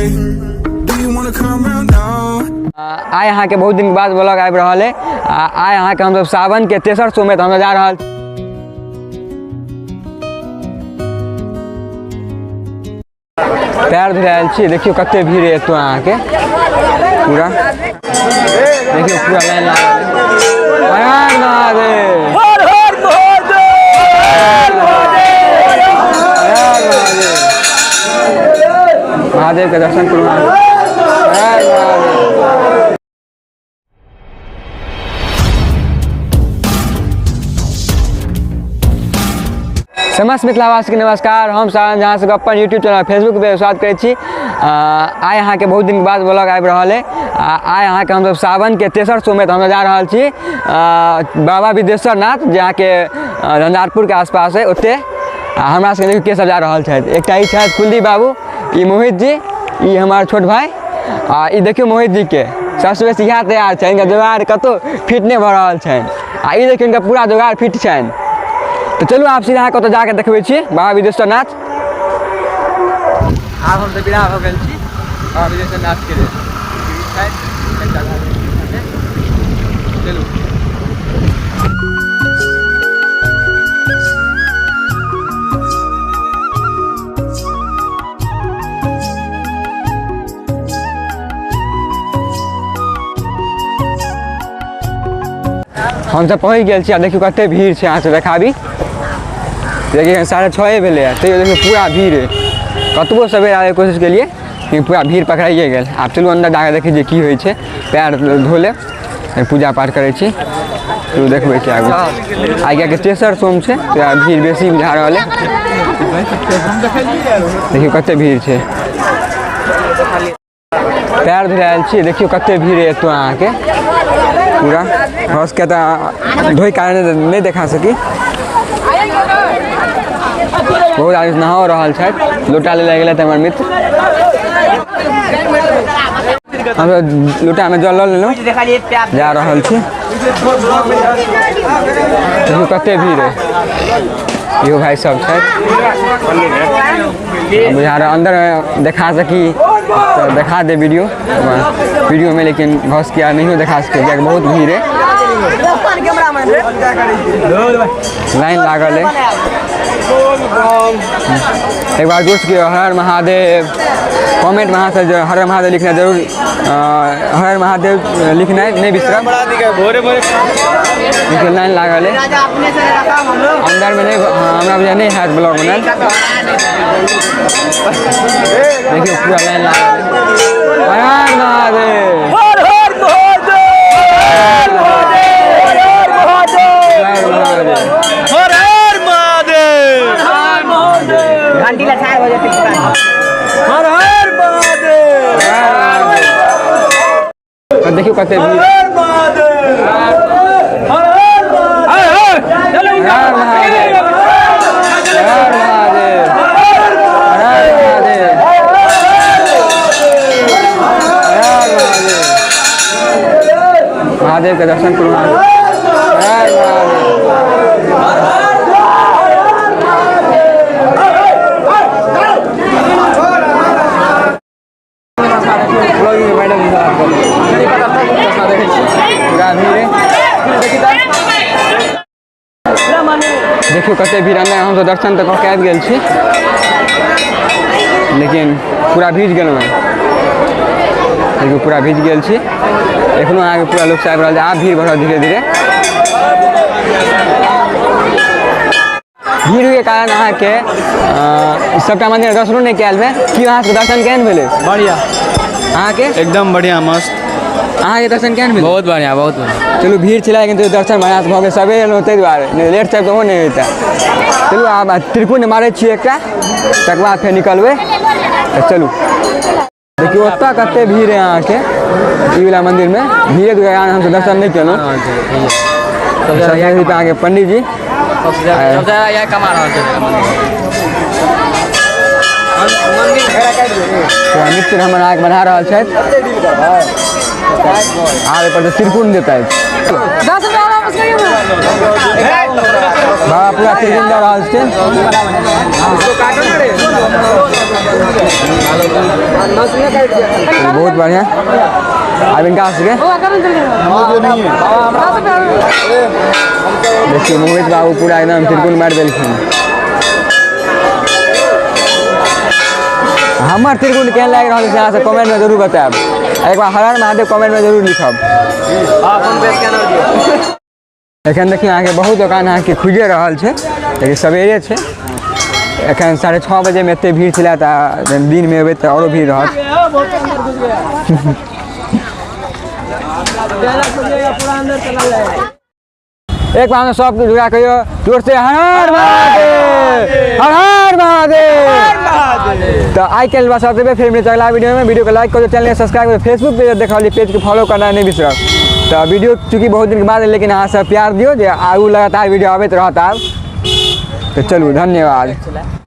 Do you wanna come round now? आइ अहाँके बहुत दिन बाद ब्लॉग आबि रहल है। आ आइ अहाँके हमसब सावन के तेसर सोमे तऽ हमसब जा रहल पैर धोए आयल छी। देखियौ कते भीड़ है एतौ अहाँके पूरा, देखियौ पूरा लाइन लागल है। हर महादेव, हर हर महादेव, महादेव के दर्शन करू। हर महादेव। समस्त मिथिलावासीके नमस्कार। हम सारण जहाँ से अपन यूट्यूब चैनल फेसबुक पे स्वागत करै छी। आइ अहाँके बहुत दिन बाद ब्लॉग आबि रहल है। आइ अहाँके हमसब सावन के तेसर सोमे तऽ हमसब जा रहल छी बाबा विदेश्वर नाथ, जे अहाँके झंझारपुर के आसपास है ओते। आ हमरा सबके देखियौ के सब जा रहल छथि। एकटा ई छथि कुलदीप बाबू, ई मोहित जी, ई हमार छोट भाई। आ ई देखियौ मोहित जी के सबसँ बेसी इएह तैयार छनि, हिनका जोगाड़ कतहु फिट नहि भऽ रहल छनि। आ ई देखियौ हिनका पूरा जोगाड़ फिट छनि। तऽ चलू आब सीधा कतहु जाके देखबै छी बाबा विदेश्वर नाथ। आब हम तऽ विदा भऽ गेल छी बाबा विदेश्वर नाथ के लेल। चलू हमसब पहुँच गेल छी। आ देखियौ कते भीड़ छै, अहाँ सब देखाबी। देखियौ 6:30 भेलै हँ, तैयो देखियौ पूरा भीड़ है। कतबो सबेर आबैके कोशिश केलियै लेकिन पूरा भीड़ पकड़ाइए गेल। आब चलू अन्दर जाकऽ देखै छियै की होइ छै। पैर धो लेब, पूजा पाठ करै छी, चलू देखबै छी आगू। आइ कियाकि तेसर सोम छै तऽ भीड़ बेसी बुझा रहल है। देखियौ कते भीड़ छै। पैर धोए आयल छी। देखियौ कते भीड़ है एतौ अहाँके पूरा। भऽ सकै तऽ धोइ कारण नहि देखा सकी। बहुत आदमी नहा रहल छथि, लोटा ले गेलथि हमर मित्र। हम लोटामे जल लऽ लेलहुँ, जा रहल छी। देखियौ कते भीड़ है। इहो भाई सब छथि, बुझा रहा अंदर देखा सकी तो देखा दे वीडियो वीडियो में, लेकिन भऽ सकिया नहियो देखा सके कियाकि बहुत भीड़ है, लाइन लागल है। एक बार जोर से हर हर महादेव कमेंट में अहाँ सब हर हर महादेव लिखना जरूर, हर हर महादेव लिखनाइ नहि बिसरब। देखियौ लाइन लागल है अंदर में, नहीं हमरा बुझा नहीं हैत ब्लॉग बनायल। देखियौ पूरा लाइन लागल है। हर हर महादेव, हर हर महादेव, घंटी लठाए हो जाती हर हर महादेव। देखियौ कते भीड़। हर हर महादेव, हर महादेव, हर महादेव, हर महादेव। महादेव के दर्शन करू। हर महादेव। मैडम पूरा भीड़ है। देखियौ कते भीड़ अंदर। हमसब दर्शन तऽ कऽ के आबि गेल छी, लेकिन पूरा भीज गेलहुँ हँ। देखियौ पूरा भीज गेल छी। एखनो अहाँके पूरा लोक सब आबि रहल छै। आब भीड़ बढ़ल धीरे धीरे। भीड़ के कारण अहाँके सबटा मंदिर दर्शनो नहि कयल भेल। की अहाँ सबके दर्शन केहन भेलै? बढ़िया। अहाँके? एकदम बढ़िया, मस्त। अहाँके दर्शन केहन भेलै? बहुत बढ़िया, बहुत बढ़िया। चलू भीड़ छलै लेकिन तैयो दर्शन बढ़िआँ से भऽ गेल। सबेरे एलहुँ ताहि दुआरे, नहि लेट से ओहो नहि होइतै। चलू आब त्रिकुट मारै छियै एकटा, तकर बाद फेर निकलबै। तऽ चलू देखियौ ओतऽ कते भीड़ है अहाँके ई वाला मंदिर में। भीड़े के कारण हमसब दर्शन नहि केलहुँ। अहाँके पंडीजी कमा रहल छै। मित्र हमर अहाँके बढ़ा रहल छथि। आब एहिपर त्रिकुण देतथि। बाबा पूरा त्रिगुण दऽ रहल छथिन। बहुत बढ़िया। आब इनका सबके देखियौ, मोहित बाबू पूरा एकदम त्रिकोण मारि देलखिन। हमर त्रिकोण केहन लागि रहल छै, अहाँ सब कमेंटमे जरूर बतायब। एक बार हर हर महादेव कमेंटमे जरूर लिखब। एखन देखियौ, अहाँके बहुत दोकान अहाँके खुजिए रहल छै, लेकिन सवेरे छै। एखन 6:30 बजेमे एते भीड़ छलै, तऽ दिनमे एबै तऽ आओरो भीड़ रहत। एक बार सब जुड़ा कहियो जोर से, हर हर महादेव, हर हर महादेव। तऽ आइ काल्हि बस एतबे। फिर मिलते अगला वीडियो में। वीडियो को लाइक करो, चैनल सब्सक्राइब करो, फेसबुक पे देख रहल पेज के फॉलो करना नहीं बिसरब। तऽ वीडियो चूँकि बहुत दिन के बाद, लेकिन अहाँ सब प्यार दियौ जे आगू लगातार वीडियो आबैत रहत आब। तऽ चलू, धन्यवाद।